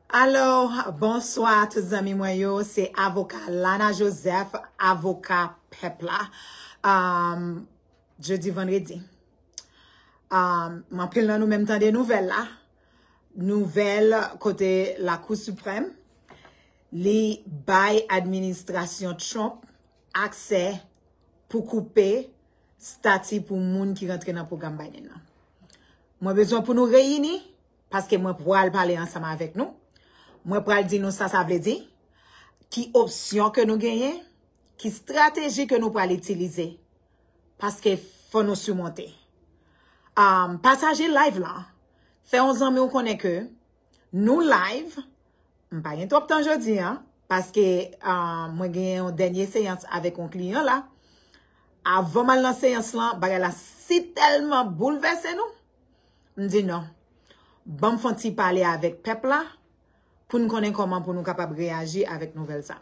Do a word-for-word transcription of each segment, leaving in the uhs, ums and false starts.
Alo, bonswa tout zanmi mwen yo, se avoka Lana Joseph, avoka pèp la. Um, jodi vandredi. Um, anpil nan nou menm tande nouvèl la. Nouvèl kote Lakou Siprèm li bay administrasyon Trump aksè pou koupe stati pou moun ki rantre nan pwogram Biden nan. Mwen bezwen pou nou reyini, paske mwen pral pale ansanm avèk nou. Mwen pral di nou sa sa vle di, ki opsyon ke nou genyen, ki estrateji ke nou pral itilize. Paske fò nou simonte. Um, pataje live la. Fè yon zanmi w konnen ke nou live. M pa gen twòp tan jodi an, paske uh, mwen gen yon dènye seyans avèk yon kliyan la. Avan m al nan seyans lan, bagay la si tèlman boulvèse nou. M di non. Ban m fè yon ti pale avèk pèp la pou n konnen kòman pou nou kapab reyaji avèk nouvèl sa.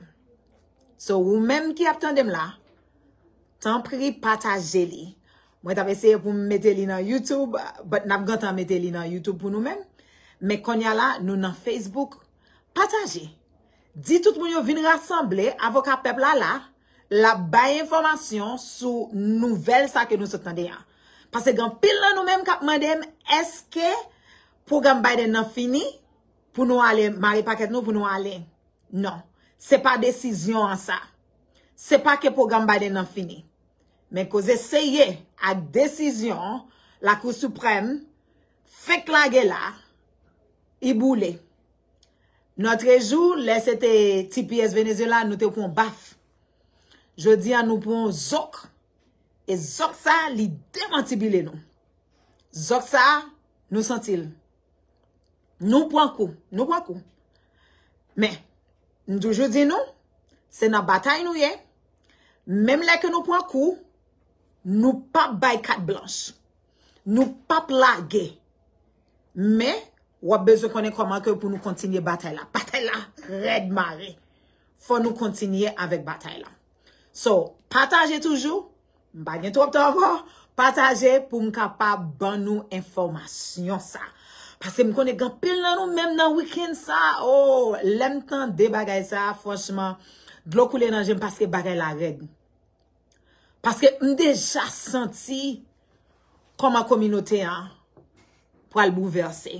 So, ou menm ki ap tande m la, tanpri pataje li. Mwen t ap eseye pou m mete li nan YouTube, but n ap gentan mete li nan YouTube pou nou menm. Men kounye a la, nou nan Facebook. Pataje. Di tout moun yo vin rasanble, avoka pèp la la, l ap bay enfòmasyon sou nouvèl sa ke nou sot tande a. Paske gen anpil nan nou menm k ap mande m, èske pwogram Biden nan fini pou nou ale mare pakèt nou, pou nou ale? Non. Se pa desizyon an sa. Se pa ke pwogram Biden nan fini. Men koze serye ak desizyon Lakou Siprèm fenk lage la, i boule. Nòtrejou, lè se te T P S Venezuela, nou te pran baf. Jodi a, nou pran zòk. E zòk sa, li demantibile nou. Zòk sa, nou santi l. Nou pran kou, nou pran kou. Men, m toujou di nou, se nan batay nou ye. Menm lè ke nou pran kou, nou p ap bay kat blanch. Nou p ap lage. Men, w ap bezwen konnen kòman ke pou nou kontinye batay la. Batay la rèd mare. Fò nou kontinye avèk batay la. So, pataje toujou. M pa gen twòp tan ankò. Pataje pou m kapab ban nou enfòmasyon sa. Paske m konnen gen anpil nan nou menm nan wikenn sa. Oh, lè m tande bagay sa, franchman, dlo koule nan je m paske bagay la rèd. Paske m deja santi kòman kominote an pral boulvèse.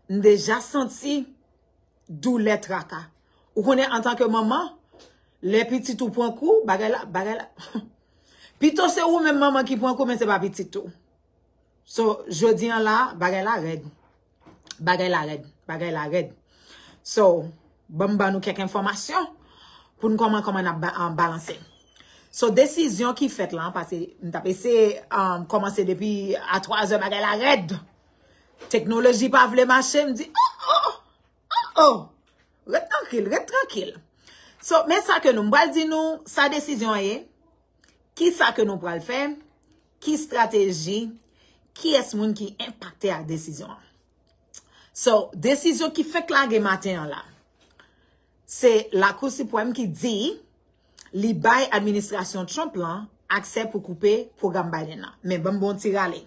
M deja santi doulè, traka. Ou konnen, antanke manman, lè pitit ou pran kou, bagay la, bagay la. Pito se ou menm manman ki pran kou, men se pa pitit ou. So, jodi an la, bagay la rèd. Bagay la rèd. Bagay la rèd. So, ban m ban nou kèk enfòmasyon pou n kòman, kòman n ap ba- an balanse. So, desizyon ki fèt la, paske m t ap eseye um, kòmanse depi a twa zè, bagay la rèd. Teknoloji pa vle mache, m di, oh, oh, oh, oh. Ret trankil, ret trankil. So, men sa ke nou, m pral di nou sa desizyon an ye, ki sa ke nou pral fè, ki estrateji, kiyès moun ki enpakte ak desizyon an. So, desizyon ki fenk lage maten an la, se Lakou Siprèm ki di li bay administrasyon Trump lan aksè pou koupe pwogram Biden nan. Men ban m ba w ti rale.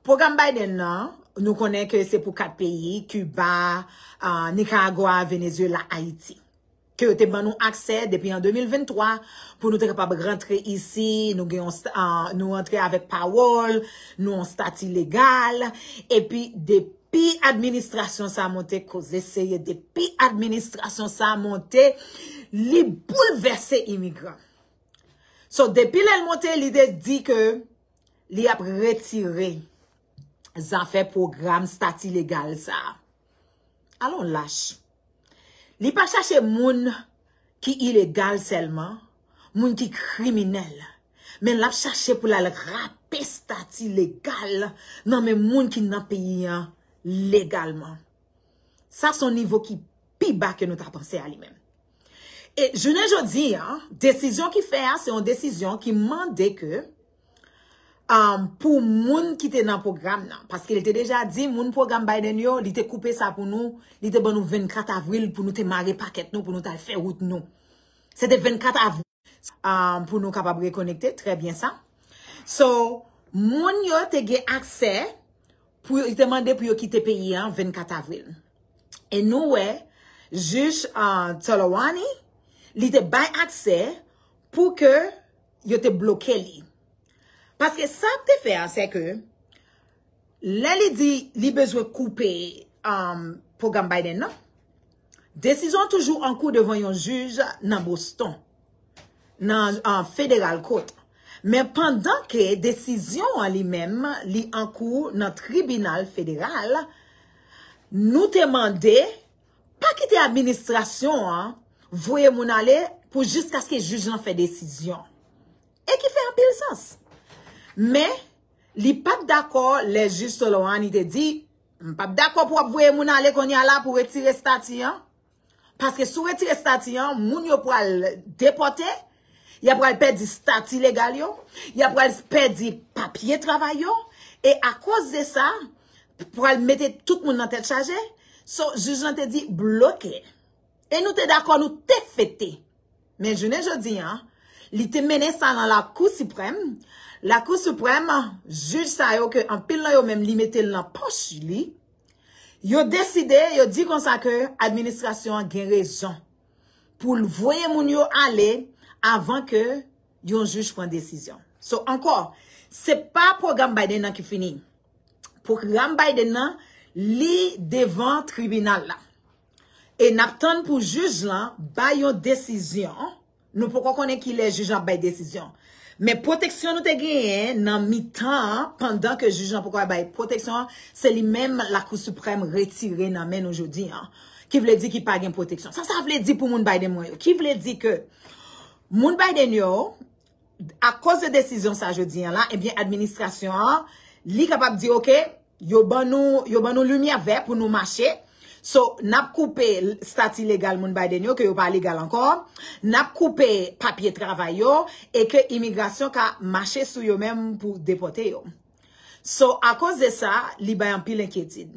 Pwogram Biden nan, nou konnen ke se pou kat peyi, Kiba, uh, Nikaragwa, Venezuela, Ayiti. Ke yo te ban nou aksè depi an de mil venntwa pou nou te kapab rantre isi, nou gen yon sta- uh, nou rantre avèk pawòl, nou yon stati legal, epi depi administrasyon sa monte, koze serye, depi administrasyon sa monte, li boulvèse imigran. So, depi lè l monte, li te di ke li ap retire zafè pwogram stati legal sa. Alon lach. Li pa chache moun ki ilegal sèlman, moun ki kriminèl. Men l ap chache pou l al rape stati legal nan men moun ki nan peyi an legalman. Sa se yon nivo ki pi ba ke nou ta panse a li menm. E jounen jodi a, desizyon ki fè a, se yon desizyon ki mande ke um, pou moun ki te nan pwogram nan. Paske li te deja di, moun pwogram Biden yo, li te koupe sa pou nou, li te ban nou vennkat avril pou nou te mare pakèt nou, pou nou t al fè wout nou. Se te vennkat avril um, pou nou kapab rekonekte, trè byen sa. So, moun yo te gen aksè, pou yo, li te mande pou yo kite peyi an vennkat avril. E nou wè, jij uh, Tolowani, li te bay aksè pou ke yo te bloke li. Paske sa ap te fè a, se ke lè li di li bezwen koupe um, pwogram Biden nan, desizyon an toujou an kou devan yon jij nan Boston, nan uh, federal court. Men pandan ke desizyon an li menm, li an kou nan tribinal federal, nou te mande pa kite administrasyon an voye moun ale pou jiskaske jij lan fè desizyon. E ki fè anpil sans. Men, li pa t dakò lè jij Tolowani te di, m p ap dakò pou w ap voye moun ale kounye a la pou retire estati an. Paske si w retire estati an, moun yo pral depòte, y ap pral pèdi estati legal yo, y ap pral pèdi papye travay yo, e akoz de sa, pral mete tout moun nan tèt chaje. So, jij lan te di bloke. E nou te dakò, nou te fete. Men jounen jodi an, li te mennen sa nan Lakou Siprèm. Lakou Siprèm, jij sa yo ke anpil nan yo menm li mete l nan pòch li, yo deside, yo di konsa ke administrasyon an gen rezon pou l voye moun yo ale avan ke yon jij pran desizyon. So, ankò, se pa pwogram Biden nan ki fini. Pwogram Biden nan, li devan tribinal la. E n ap tann pou jij lan bay yon desizyon. Nou poko konnen ki lè jij lan ap bay desizyon. Men pwoteksyon nou te genyen nan mitan an, pandan ke jij lan poko bay pwoteksyon an, se li menm Lakou Siprèm retire nan men nou jodi an. Ki vle di ki pa gen pwoteksyon. Sa sa vle di pou moun Biden mwen yo? Ki vle di ke moun Biden yo, akoz de desizyon sa jodi an la, ebyen administrasyon an, li kapab di, oke, yo ban nou, yo ban nou limyè vè pou nou mache. So, n ap koupe estati legal moun Biden yo, ke yo pa legal ankò. N ap koupe papye travay yo, e ke imigrasyon ka mache sou yo menm pou depòte yo. So, akoz de sa, li bay anpil enkyetid.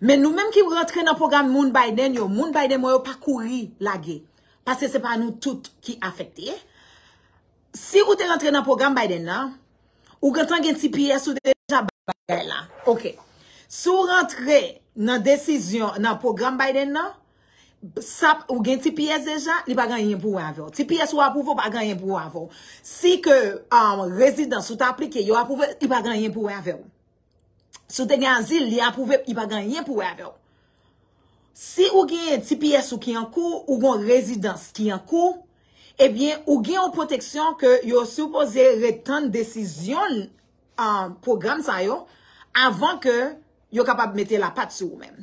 Men nou menm ki rantre nan pwogram moun Biden yo, moun Biden mwen yo pa kouri lage. Paske se pa nou tout ki afekte. Si ou te rantre nan pwogram Biden nan, ou gentan gen T P S ou deja bay bagay la. Oke. Si w rantre nan desizyon, nan pwogram Biden nan, sa, ou gen T P S deja, li pa gen anyen pou wè avè w. T P S ou apwouve, ou pa gen anyen pou wè avè w. Si ke um, rezidans ou ta aplike, yo apwouve, li pa gen anyen pou wè avè w. Si w te gen azil, li apwouve, li pa gen anyen pou wè avè w. Si ou gen T P S ou ki an kou, ou gen rezidans ki an kou, ebyen, ou gen yon pwoteksyon ke yo sipoze ret tann desizyon uh, pwogram sa yo avan ke yo kapab mete lapat sou ou menm.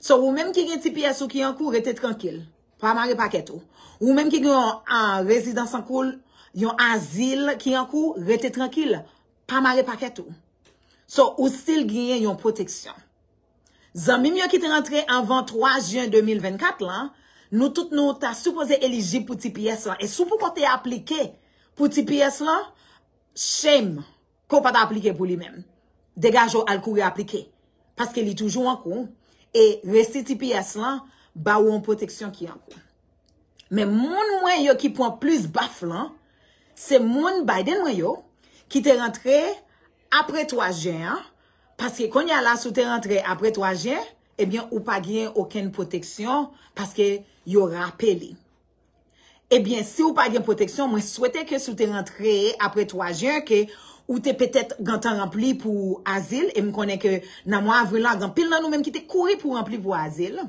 So, ou menm ki gen T P S ou ki an kou, rete trankil. Pa mare pakèt ou. Ou menm ki gen yon uh, rezidans an kou, yon azil ki an kou, rete trankil. Pa mare pakèt ou. So, ou still genyen yon pwoteksyon. Zanmi m yo ki te rantre anvan twa jen de mil vennkat lan, nou tout nou ta sipoze elijib pou T P S lan. E si w poko te aplike pou T P S lan, shame ke w pa t aplike pou li menm. Degaje w al kouri aplike. Paske li toujou an kou. E resi T P S lan ba ou yon pwoteksyon ki an kou. Men moun mwen yo ki pran plis baf lan, se moun Biden mwen yo ki te rantre apre twa jen an, paske kounye a la si w te rantre apre twa jen, ebyen ou pa gen okenn pwoteksyon paske yo rape li. Ebyen, si w pa gen pwoteksyon, mwen swete ke si w te rantre apre twa jen, ke ou te petèt gentan ranpli pou azil, e m konnen ke nan mwa avril la, gen anpil nan nou menm ki te kouri pou ranpli pou azil.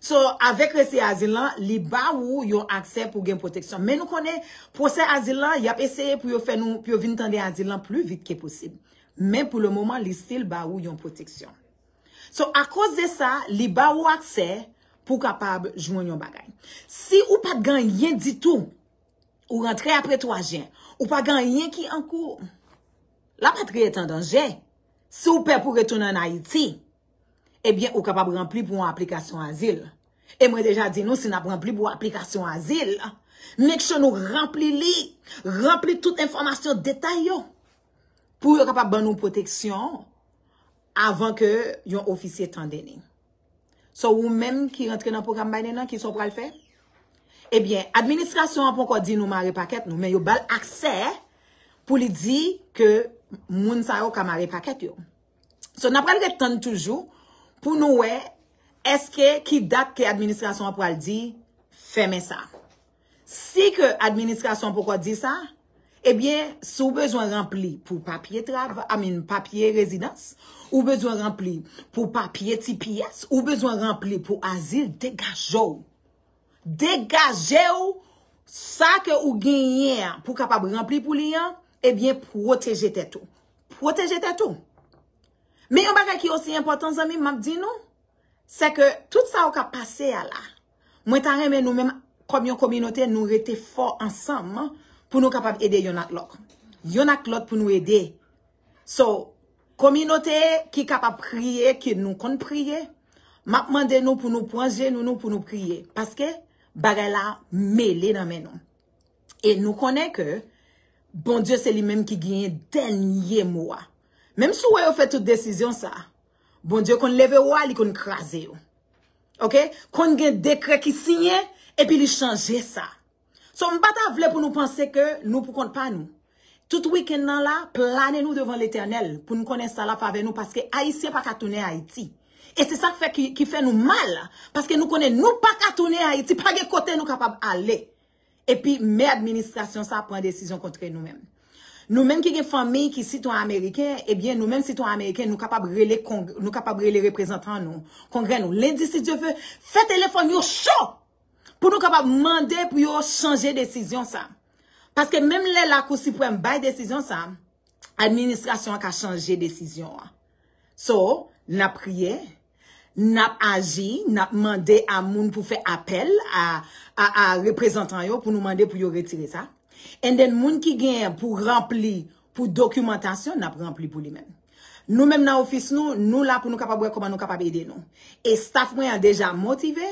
So, avèk resi azil lan, li ba ou yon aksè pou gen pwoteksyon. Men nou konnen, pwosè azil lan, y ap eseye pou yo fè nou, pou yo vin tande azil lan pli vit ke posib. Men pou le moman, li still ba ou yon pwoteksyon. So, akoz de sa, li ba ou aksè pou w kapab jwenn yon bagay. Si ou pa t gen anyen ditou, ou rantre apre twa jen, ou pa gen anyen ki an kou, lapatriye an danje. Si w pè pou retounen ann Ayiti, ebyen, ou kapab ranpli pou yon aplikasyon azil. E mwen deja di nou, si n ap ranpli pou aplikasyon azil, make sure nou ranpli li, ranpli tout enfòmasyon detay yo, pou yo kapab ban nou pwoteksyon avan ke yon ofisye tande ni. So, ou menm ki rantre nan pwogram Biden nan, kisa w pral fè? Ebyen, administrasyon an poko di nou mare pakèt nou, men yo ba l aksè pou li di ke moun sa yo ka mare pakèt yo. So, n ap pral ret tann toujou pou nou wè Èske ki dat ke administrasyon an pral di fèmen sa? Si ke administrasyon an poko di sa, ebyen, si w bezwen ranpli pou papye trav, I mean, papye rezidans, ou bezwen ranpli pou papye T P S, ou bezwen ranpli pou azil, degaje w. Degaje w, sa ke ou genyen an pou kapab ranpli pou li an, ebyen, pwoteje tèt ou. Pwoteje tèt ou. Men yon bagay ki osi enpòtan, zanmi m, m ap di nou, se ke tout sa yo k ap pase a la, mwen ta renmen nou menm, kòm yon kominote, nou rete fò ansanm pou nou kapab ede yonn ak lòt. Yonn ak lòt pou nou ede. So, kominote ki kapab priye, ke nou konn priye, m ap mande nou pou nou pran jenou nou pou nou priye. Paske bagay la mele nan men nou. E nou konnen ke Bondye se li menm ki genyen dènye mo a. Menm si w wè yo fè tout desizyon sa, Bondye konn leve wo a, li konn kraze yo. Oke? Konn gen dekrè ki siyen, epi li chanje sa. So, m pa ta vle pou nou panse ke nou pou kont pa nou. Tout wikenn nan la, plane nou devan Letènèl pou n konnen sa l ap fè avè nou, paske Ayisyen pa ka tounen Ayiti. E se sa k fè ki, ki fè nou mal, paske nou konnen nou pa ka tounen Ayiti, pa gen kote nou kapab ale. Epi men administrasyon sa pran desizyon kontre nou menm. Nou menm ki gen fanmi ki sitwayen ameriken, ebyen nou menm sitwayen ameriken, nou kapab rele kong, nou kapab rele reprezantan nou, kongrè nou. Lendi, si Dye vle, fè telefòn yo cho pou nou kapab mande pou yo chanje desizyon sa. Paske menm lè Lakou Siprèm bay desizyon sa, administrasyon an ka chanje desizyon an. So, n ap priye, n ap aji, n ap mande a moun pou fè apèl a, a, a reprezantan yo pou nou mande pou yo retire sa. And then, moun ki gen pou ranpli pou dokimantasyon, n ap ranpli pou li menm. Nou menm nan ofis nou, nou la pou nou kapab wè kòman nou kapab ede nou. E staff mwen an deja motive,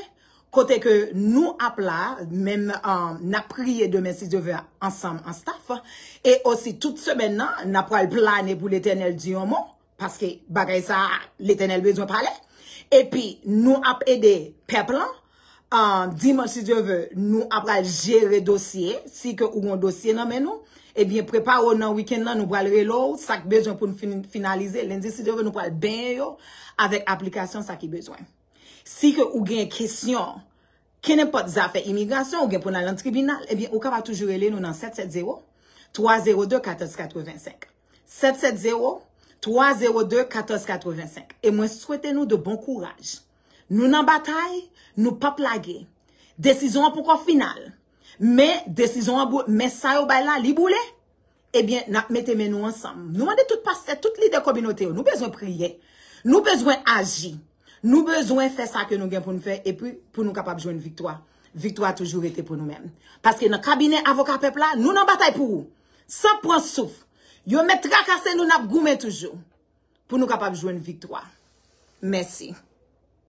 kote ke nou ap la, menm, um, n ap priye demen si Dye vle ansanm an staff. E osi tout semèn nan, n ap pral plane pou Letènèl di yon mo, paske bagay sa, Letènèl bezwen pale. Epi, nou ap ede pèp lan. Ah, dimanch, si Dye vle, nou ap pral jere dosye. Si ke ou gon dosye nan men nou, ebyen, prepare w nan wikenn nan, nou pral rele w, sa k bezwen pou n fin, finalize. Lendi, si Dye vle, nou pral benyen yo avèk aplikasyon sa ki bezwen. Si ke ou gen kesyon, kenenpòt zafè imigrasyon, ou gen pou n al nan tribinal, ebyen, ou kapab toujou rele nou nan sèt sèt zewo, twa zewo de, katòz katrevensenk. Sèt sèt zewo, twa zewo de, katòz katrevensenk. E mwen swete nou de bon kouraj. Nou nan batay, nou p ap lage. Desizyon an poko final. Men desizyon an bou-, men sa yo bay la, li boule. Ebyen, n ap mete men nou ansanm. Nou mande tout pastè, tout lidè kominote yo. Nou bezwen priye. Nou bezwen aji. Nou bezwen fè sa ke nou gen pou n fè epi pou nou kapab jwenn viktwa. Viktwa toujou rete pou nou menm. Paske nan kabinè avoka pèp la, nou nan batay pou ou. San pran souf. Yo mèt trakase nou, n ap goumen toujou. Pou nou kapab jwenn viktwa. Mèsi.